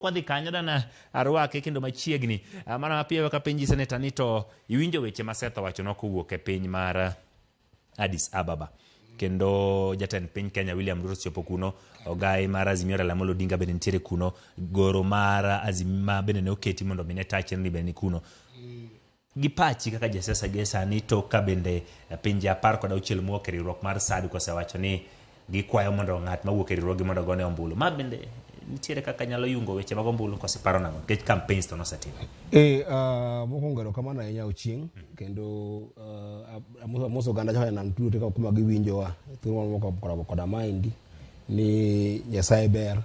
Kwadhi kanyo dana arwake kendo machiegni. Mana mapiyo kapenji seneta ni to iwinjo weche ma Seth owacho kowuok e piny mar Addis Ababa. Kendo jatend piny Kenya William Ruto osechopo kuno, ogai mar Azimio Raila Amolo Odinga bende nitiere kuno, goro mar Azimio bende ne oketi mondo mi ne ta chenro ni bende ni kuno. Gi pachi kaka jasiasa gie sani tok ka bende pinje 16 mowuok e riwruok mar SADC osewacho ni gikwayo mondo ng'at mawuok e riwruoggi mondo ogone ombulu. Ma bende nitiere kaka nyalo yungo weche mag ombulu koso iparo nang'o? Nikech campaigns to nosetim. Mokwongo erokamano ahinya Ochieng' kendo amoso oganda joka nyanam duto te kuma giwinjowa thuolo moro koda maendi ni Nyasaye ber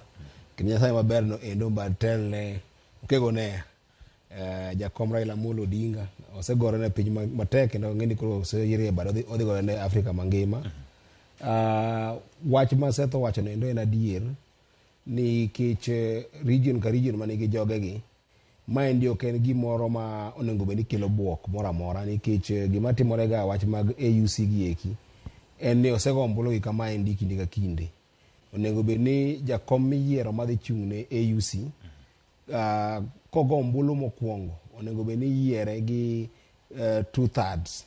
kendo Nyasaye maber no endo mbad telne okegone jakom Raila Amolo Odinga osegore ne piny matek kendo ang'e ni koro oseyiere e bade odhi gore ne Afrika mangima. Wach ma Seth owacho no endo en adier nikech region ka region manigi jogegi maendi ok en gimoro ma onego bed ni kelo buok moro amora nikech gima timore ga wach mag AUC gi eki en ni osego ombulu gi kamaendi kinde ka kinde. Onego bed ni jakom miyiero madhi chung' ne AUC kogo ombulu mokwongo onego bed ni iyiere gi 2/3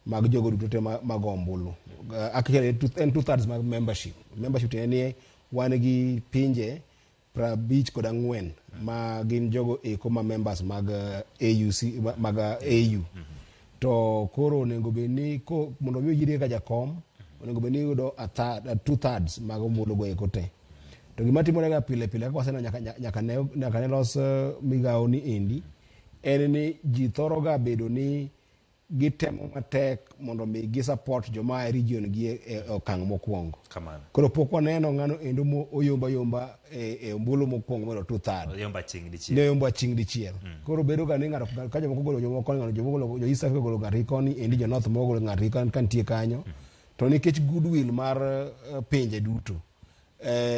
mag jogo duto te mago ombulu. Actually en 2/3 mag membership. Membership tiende ni wan gi pinje 54 ma gin jogo eko ma members mag AUC mag AU. To koro onego bed ni mondo mi oyieri kaka jakom onego bed ni iyudo a third, 2/3 mag ombulu go eko te. To gima timore ga pile pile kaka waseneno nyaka ne los migawo ni endi en ni ji thoro ga bedo ni gitemo matek mondo mi gi support joma e region gi e okang' mokwongo. Kamano. Koro pok waneno ng'ano endo mo oyomba yomba e ombulu mokwongo moyudo 2/3. Oyomba aching' dichiel. Ne oyombo aching' dichiel. Koro bedo ga ni ng'ato ka jomoko ogolo jomoko koni, jomoko ogolo jo East Africa ogolo ng'atgi koni, endi jo North moko ogolo ng'atgi ka nitie kanyo. To nikech goodwill mar pinje duto,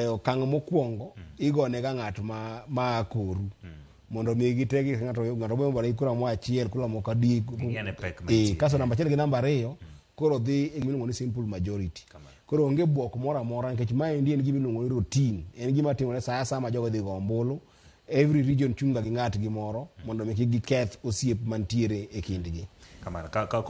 okang' mokwongo igone ga ng'at ma koru. Mondo mi gitegi ng'ato boyombore gi kura moro achiel, kura moko adi. Ging'e pek mantie. Kasto namba 1 gi namba 2 koro dhi e gima iluongo ni simple majority. Koro onge buok moro amora nikech maendi en gima iluongo ni routine. En gima timore sa asaya ma jogo dhi go ombulu. Every region chung' ga gi ng'atgi moro mondo mi kik giketh osiep mantiere e kindgi. Kamano. Ka